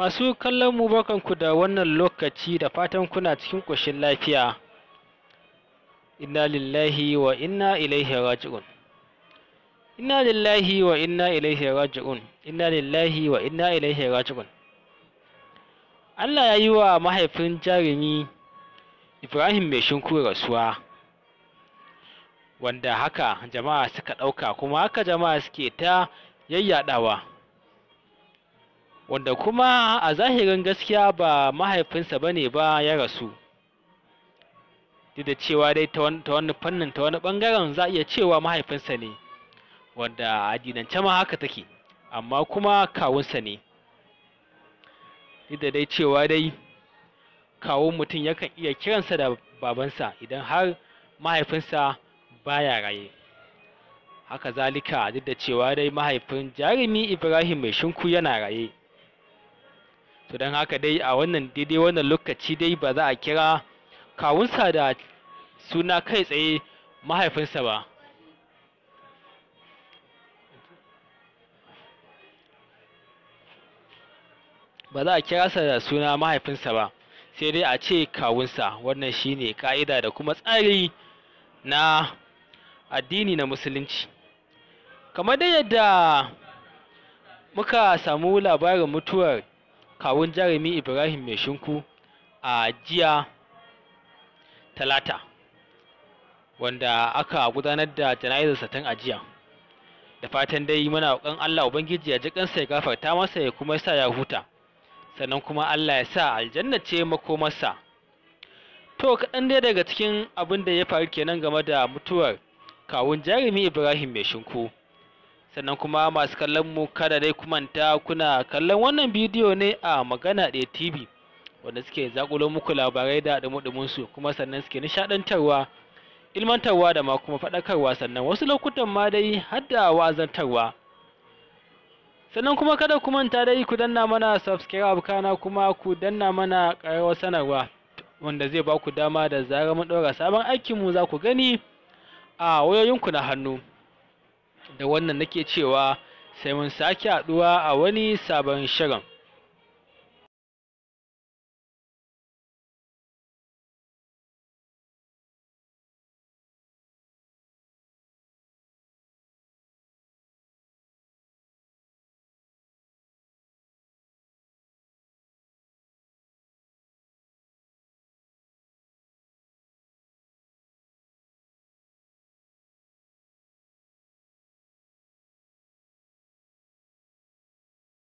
Masu kallon mu, barkanku da wannan lokaci, da fatan kuna cikin ƙoshin lafiya. Inna lillahi wa inna ilaihi raji'un. Inna lillahi wa inna ilaihi raji'un. Inna lillahi wa inna ilaihi raji'un. Allah ya yi wa mahaifin jarumi Ibrahim Mai Shinku rasuwa, wanda haka jama'a suka ɗauka kuma haka jama'a suke ta yayyaɗawa, wanda kuma a zahirin gaskiya ba mahaifinsa bane ba ya rasu. Duk da cewa dai ta wani fannin, ta wani ɓangaren za a iya cewa mahaifinsa ne, wanda a addinance ma haka take, amma kuma kawunsa ne. Duk da dai cewa dai kawun mutum yakan iya kiransa da babansa idan har mahaifinsa baya raye. Haka zalika, duk da cewa dai mahaifin jarumi Ibrahim Mai Shinku yana raye. To don haka dai a wannan daidai wannan lokaci dai ba za a kira kawunsa da suna kai tsaye mahaifinsa ba. Ba za a kira sa da suna mahaifinsa ba, sai dai a ce kawunsa. Wannan shine ƙa'ida da kuma tsari na addini na Musulunci. Kamar dai yadda muka samu labarin mutuwar kawun jarumi Ibrahim Mai Shinku a jiya Talata, wanda aka gudanar da jana'izarsa tun a jiya. Da fatan dai muna roƙon Allah Ubangiji ya ji kansa, ya gafarta masa, ya kuma sa ya huta, sannan kuma Allah ya sa aljanna ce makomarsa. To kaɗan dai daga cikin abin da ya faru kenan game da mutuwar kawun jarumi Ibrahim Mai Shinku. Sannan kuma masu kallon mu, kada dai ku manta kuna kallon wannan bidiyo ne a Magana Ɗaya TV, wanda suke zaƙulo muku labarai da ɗumi su, kuma sannan suke nishaɗantarwa, ilmantarwa da ma kuma faɗakarwa, sannan wasu lokutan ma dai har da wa'azantarwa. Sannan kuma kada ku manta dai ku danna mana subscribe, kana kuma ku danna mana ƙararrawar sanarwa, wanda zai ba ku dama da zarar mun ɗaura sabon aikinmu za ku gani a wayoyinku na hannu. Da wannan nake cewa sai mun sake haɗuwa a wani sabon shirin.